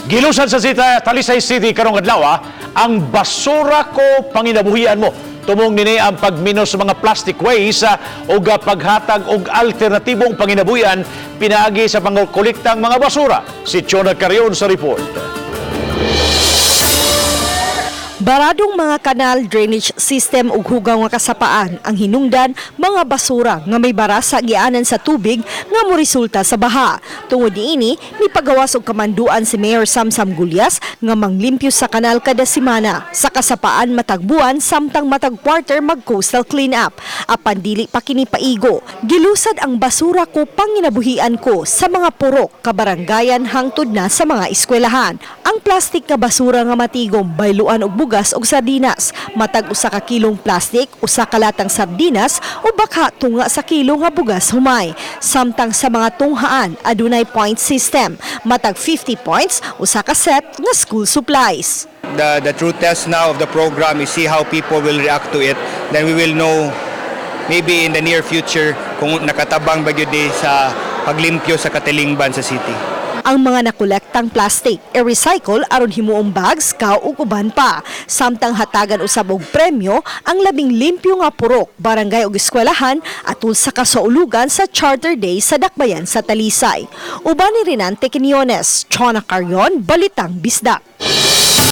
Gilusad sa Talisay City karong adlaw ang "Basura Ko, Panginabuhian Mo." Tumong nini ang pagminos sa mga plastic waste ug paghatag og alternatibong panginabuhian pinaagi sa pangkolektang mga basura. Si Chona Carion sa report. Baradong mga kanal, drainage system ug hugaw nga kasapaan ang hinungdan mga basura nga may barasa gianan sa tubig nga moresulta sa baha. Tungod niini, mipagawas og kamanduan si Mayor Samsam Gullas nga manglimpyo sa kanal kada semana. Sa kasapaan matag buwan, samtang matag quarter mag coastal clean up. Apan dili pa kini paigo. Gilusad ang "Basura Ko, Panginabuhian Ko" sa mga purok, kabaranggayan hangtod na sa mga eskwelahan. Ang plastic nga basura nga matigom, bayluan og bugas og sardinas. Matag 1 ka kilong plastic, 1 ka latang sardinas o baka tunga sa kilo nga bugas humay. Samtang sa mga tunghaan, adunay point system. Matag 50 points, 1 ka set nga school supplies. The true test now of the program is see how people will react to it. Then we will know maybe in the near future kung nakatabang ba gyud ni sa paglimpyo sa katilingban sa city. Ang mga nakolektang plastic, i-recycle aron himuong bags, kaw ug uban pa. Samtang hatagan usab og premyo ang labing limpyo nga purok, barangay ug eskwelahan atul sa kasaulugan sa Charter Day sa Dakbayan sa Talisay. Uban ni Renante Quinones, Chona Carion, Balitang Bisdak.